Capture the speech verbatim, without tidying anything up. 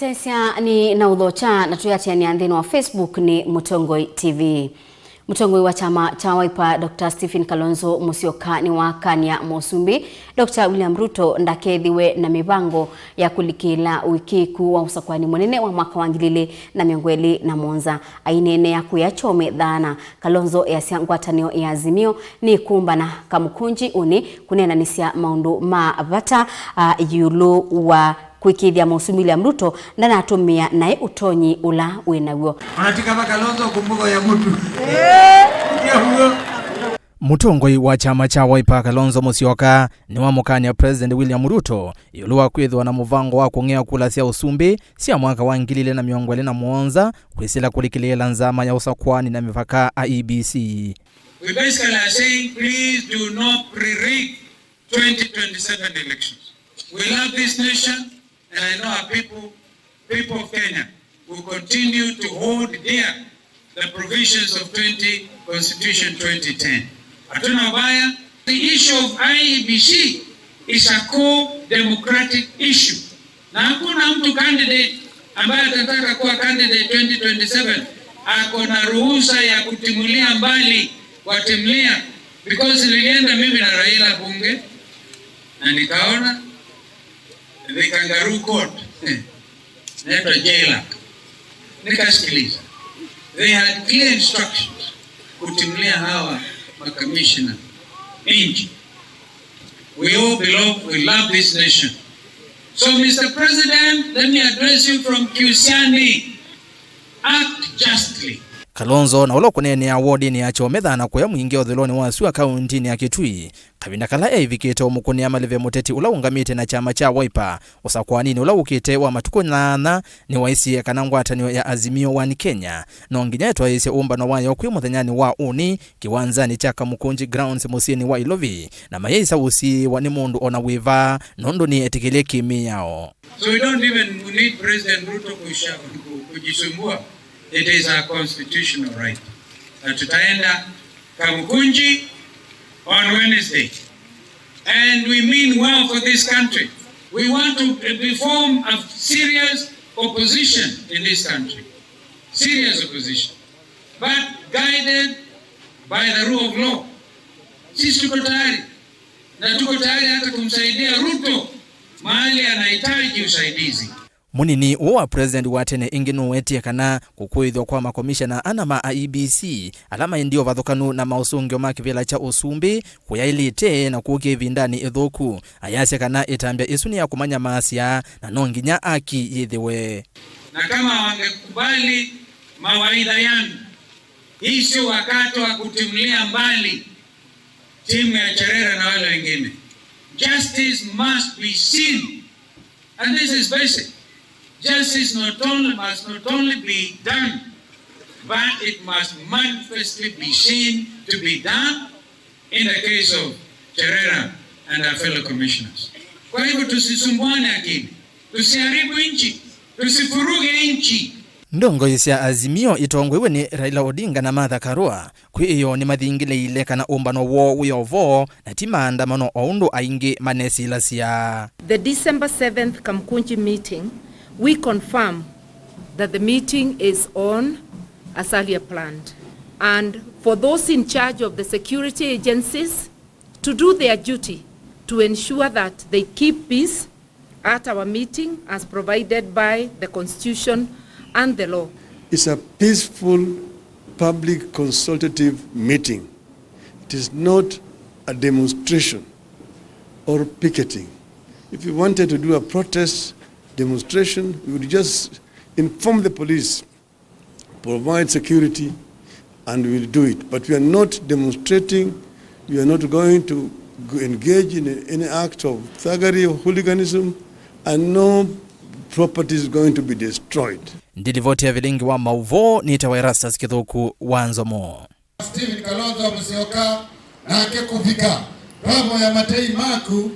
Sesya nĩ na ũthokya na twĩatĩanĩa nthĩnĩ wa Facebook nĩ Mũtongoi T V. Mũtongoi wa kyama kya Wiper, Doctor Stephen Kalonzo Musyoka, nĩwakany'a Mũsumbĩ Doctor William Ruto ndakethĩwe na mĩvango ya kũlikĩla ũĩkĩĩku wa ũsakũani mũnene wa mwaka wa ngili ilĩ na mĩongo ĩlĩ na mũonza. Aineenea kũya Kyome Thaana, Kalonzo easya ngwatanĩo ya Azimio nĩkũmbana kamũkũnji ũnĩ kũneenanĩsya maũndũ ma vata, a, ĩũlũ wa kũĩkĩĩthya Mũsumbĩ William Ruto ndanatũmĩa naĩ ũtonyi ũla wĩ naw'o. Ona ti kama Kalonzo kumbuko ya mtu. Ndio huyo. Mũtongoi wa kyama kya Wiper Kalonzo Musyoka nĩwamũkany'a President William Ruto ĩũlũ wa kwĩthĩwa na mũvango wa kũng'ea kula sya ũsumbĩ sya mwaka wa ngili ilĩ na mĩongo ĩlĩ na mũonza kwĩsĩla kũlikĩlĩĩla nzama ya ũsakũani na mĩvaka, I E B C. We basically are saying, please do not pre-rig twenty twenty-seven elections. We love this nation, and I know our people, people of Kenya, will continue to hold dear the provisions of twenty, Constitution twenty ten. Hatuna ubaya. The issue of I E B C is a core democratic issue. Na hakuna mtu candidate ambaye atataka kuwa candidate twenty twenty-seven ako na ruhusa ya kutimulia mbali, watimulia, because nilienda mimi na Raila bunge na nikaona the kangaroo court. Naitwa jailer. Nikasikiliza. They had clear instructions kutimulia hawa makamishna nje. We all belong, we love this nation. So, Mister President, let me address you from Kyusani. Act justly. Kalonzo, na ũla ũkũneenea wodinĩ ya Kyome Thaana kũya Mwingĩ ũthũĩlonĩ wa sua kaũntĩnĩ ya Kitui, kavinda kala eĩvikĩte ũmũkũnĩa malĩve mũteti ũla ũngamĩte na kyama kya Wiper ũsakũaninĩ ũla wũkĩte wa matukũ nyanya, nĩwaisye kana ngwatanĩo ya Azimio One Kenya no nginya ĩtwaĩĩsye ũmbano wayo kwĩ mũthenyanĩ wa ũnĩ kĩwanzanĩ kya Kamukunji Grounds mũsyĩnĩ wa Ilovi, na mayaĩsa ũsiĩĩwa nĩ mũndũ o na wĩva nũndũ nĩetĩkĩlye kĩ-mĩao. So we don't even need President Ruto kusha-, ku-, kujisumbua. It is our constitutional right. Na tutaenda Kamukunji on Wednesday. And we mean well for this country. We want to be, form a serious opposition in this country. Serious opposition. But guided by the rule of law. Sisi tuko tayari. Na tuko tayari hata kumsaidia Ruto mahali anahitaji usaidizi. Mũnini ũũ wa president wa tene ĩngĩ nũwetie kana kũkũĩthw'a kwa makomishana ana ma I E B C ala maendie ũvathũkanu na maũsũngĩo ma kĩvĩla kya ũsumbĩ kũyaĩlĩte na kũkĩa ĩvindanĩ ĩthũku. Ayasya kana ĩtambya ĩsu nĩ ya kũmanyamaasya na no nginya aki yĩthĩwe. Na kama wangekubali mawaidha yangu, hii sio wakati wa kutimulia mbali timu ya Cherera na wale wengine. Justice must be seen. And this is basic. Justice not only, must not only be done, but it must manifestly be seen to be done in the case of Cherera and our fellow commissioners. Kwa hivyo tusisumbuane akili, tusiharibu nchi, tusifuruge nchi. Ndongoi sya Azimio itongoiwe nĩ Raila Odinga na Martha Karua kwĩ ĩyoo nĩmathingĩlĩĩile kana ũmbano woo wĩ o vo na ti maandamano o ũndũ aingĩ manesĩlasya. The December seventh Kamukunji meeting, we confirm that the meeting is on as earlier planned. And for those in charge of the security agencies to do their duty to ensure that they keep peace at our meeting as provided by the Constitution and the law. It's a peaceful public consultative meeting. It is not a demonstration or picketing. If you wanted to do a protest demonstration, you would just inform the police, provide security, and we will do it. But we are not demonstrating, we are not going to g-, engage in any act of thuggery or hooliganism, and no property is going to be destroyed. Ndilivoti ya vilingi wa mauvoo nĩtawa Erastus Kĩthũku wa Nzomo. Stephen Kalonzo Musyoka nake kũvika. Vavoya matei maku